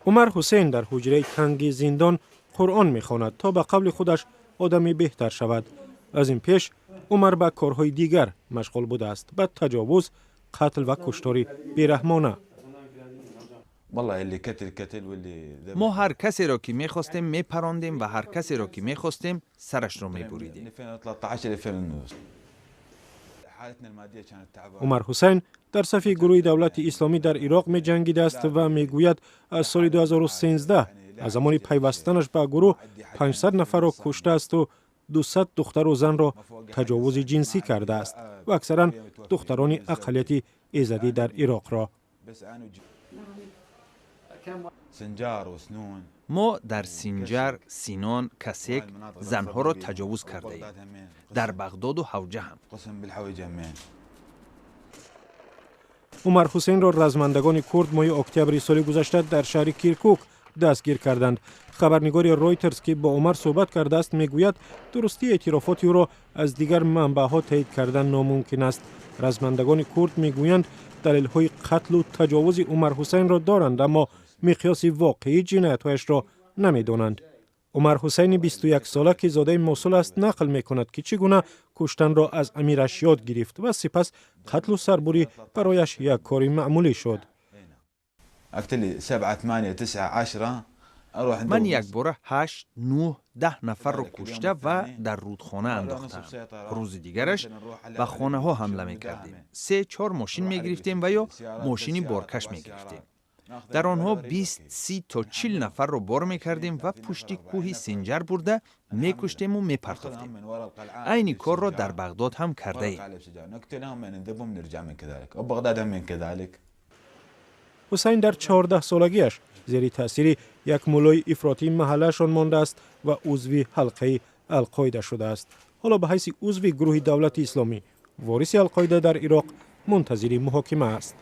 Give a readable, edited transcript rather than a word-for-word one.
Умар Ҳусейн дар ҳуҷраи танги зиндон Қуръон мехонад, то ба қавли худаш одами беҳтар шавад. Аз ин пеш Умар ба корҳои дигар машғул будааст, ба таҷовуз, қатл ва куштори бераҳмона. Мо ҳар касеро, ки мехостем, мепарондем ва ҳар касеро, ки мехостем, сарашро мебуридем. Умар Ҳусайн дар сафи гурӯҳи Давлати Исломӣ дар Ироқ меҷангидааст ва мегӯяд, аз соли 2013, аз замони пайвастанаш ба гурӯҳ, 500 нафарро куштаасту 200 духтару занро таҷовузи ҷинсӣ кардааст ва аксаран духтарони ақаллияти эзадӣ дар Ироқро. Мо дар Синҷар, Синон, Касек занҳоро таҷовуз кардаем, дар Бағдоду Ҳавҷа ҳам. Умар Ҳусейнро размандагони курд моҳи октябри соли гузашта дар шаҳри Киркук дастгир карданд. Хабарнигори Ройтерс, ки бо Умар суҳбат кардааст, мегӯяд, дурустии эътирофоти ӯро аз дигар манбаъҳо таъид кардан номумкин аст. Размандагони курд мегӯянд, далелҳои қатлу таҷовузи Умар Ҳусайнро доранд, аммо миқёси воқеии ҷиноятҳояшро намедонанд. Умар Ҳусайни 21сола, ки зодаи Мосул аст, нақл мекунад, ки чӣ гуна куштанро аз амираш ёд гирифт ва сипас қатлу сарбурӣ барояш як кори маъмулӣ шуд. Ман якбора ҳашт, нӯҳ, 10 нафарро кушта ва дар рӯдхона андохтам. Рӯзи дигараш ба хонаҳо ҳамла мекардем, се чор мошин мегирифтем ва ё мошини боркаш мегирифтем, дар онҳо 20, 30 то 40 нафарро бор мекардем ва пушти кӯҳи Синҷар бурда мекуштему мепартофтем. Айни корро дар Бағдод ҳам кардаем. Ҳусайн дар 14солагиаш зери таъсири як муллои ифротии маҳаллаашон мондааст ва узви ҳалқаи Алқоида шудааст. Ҳоло ба ҳайси узви гурӯҳи Давлати Исломӣ, вориси Алқоида дар Ироқ, мунтазири муҳокима аст.